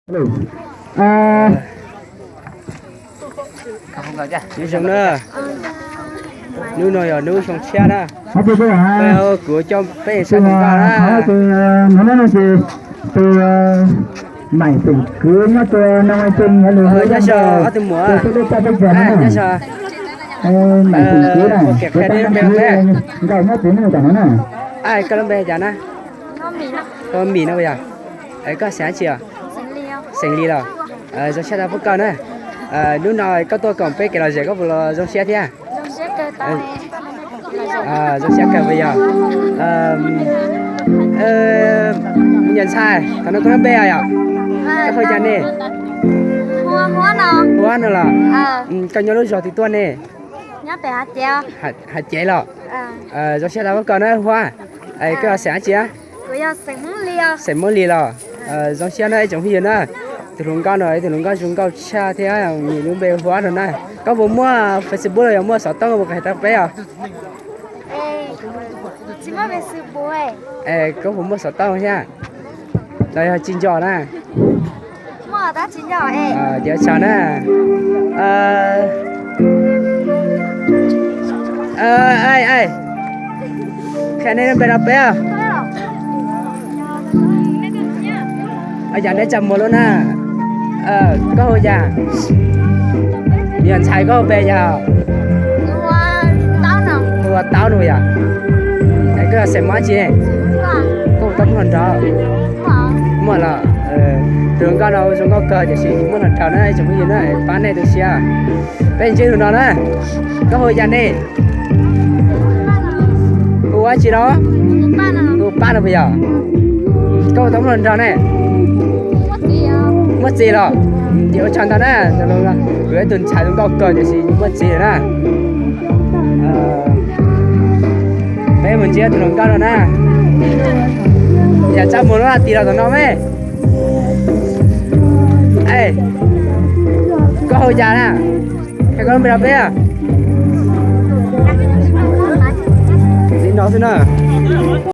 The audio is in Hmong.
Hello. Nyob zoo na, hnub no yog hnub xyoo tshiab na. Kuv coj peb sab Hmoob Nkauj na. Tus Maim Xeem Kwv nyob tus Noo Cees, nyob zoo ob tug muam, nyob zoo. Maim Xeem Kwv na, kuv tab nab kwv nkauj nyob tus Noo Cees no na. Koj lub npe cas na? Koj Mim no yog? Koj xeem dab tsi os? Xeem Lis los? Zoo siab tau pom koj na. Hnub no koj tuaj koom peb kev lom zem koj puas los zoo siab thiab? Zoo siab kawg puas yog? Me nyuam ntxhais, thaum no koj lub npe yog? Koj hu cas ne? Huab no los? Koj nyob lub zos twg tuaj ne? Hav Cev los? Zoo siab tau pom koj na Huab. Koj xeem dab tsi? Xeem Hmoob Lis los? Zoo siab na ib tsoom phooj ywg na. Tus hluas nkauj no ib tug hluas nkauj zoo nkauj tshaj thiab, nws lub npe Huab no na. Koj puas muaj Facebook los yog muaj xov tooj puas hais rau peb os? Koj puas muaj xov tooj thiab los yog tsis nco na? Ces tsaug na. Qhia nej lub npe rau peb. Ua cas neb txaj muag lub na? Koj hu cas? Me nyuam ntxhais koj hu npe cas? Hu ua Taub no yog? Koj yog xeem Hmoob dab tsi? Koj puas tau muaj hluas nraug? Muaj los? Tus hluas nkauj no zoo nkauj kawg tiam sis tsis muaj hluas nraug na ib tsoom phooj ywg na, pab nej tu siab. Peb ntsib tus no na. Koj hu cas ne? Hu ua dab tsi no? Hu Paj no puas yog? Koj puas tau muaj hluas nraug ne? Muaj txiv los? Ces ua tsaug ntau na. Kuv yog ib tug ntxhais zoo nkauj kawg tiam sis muaj txiv lawm na. Peb mus ntsib tus hluas nkauj no na. Yam txaj muag lub hais tias los tom no me. Koj hu cas na? Qhia koj lub npe rau peb. Li no xwb na.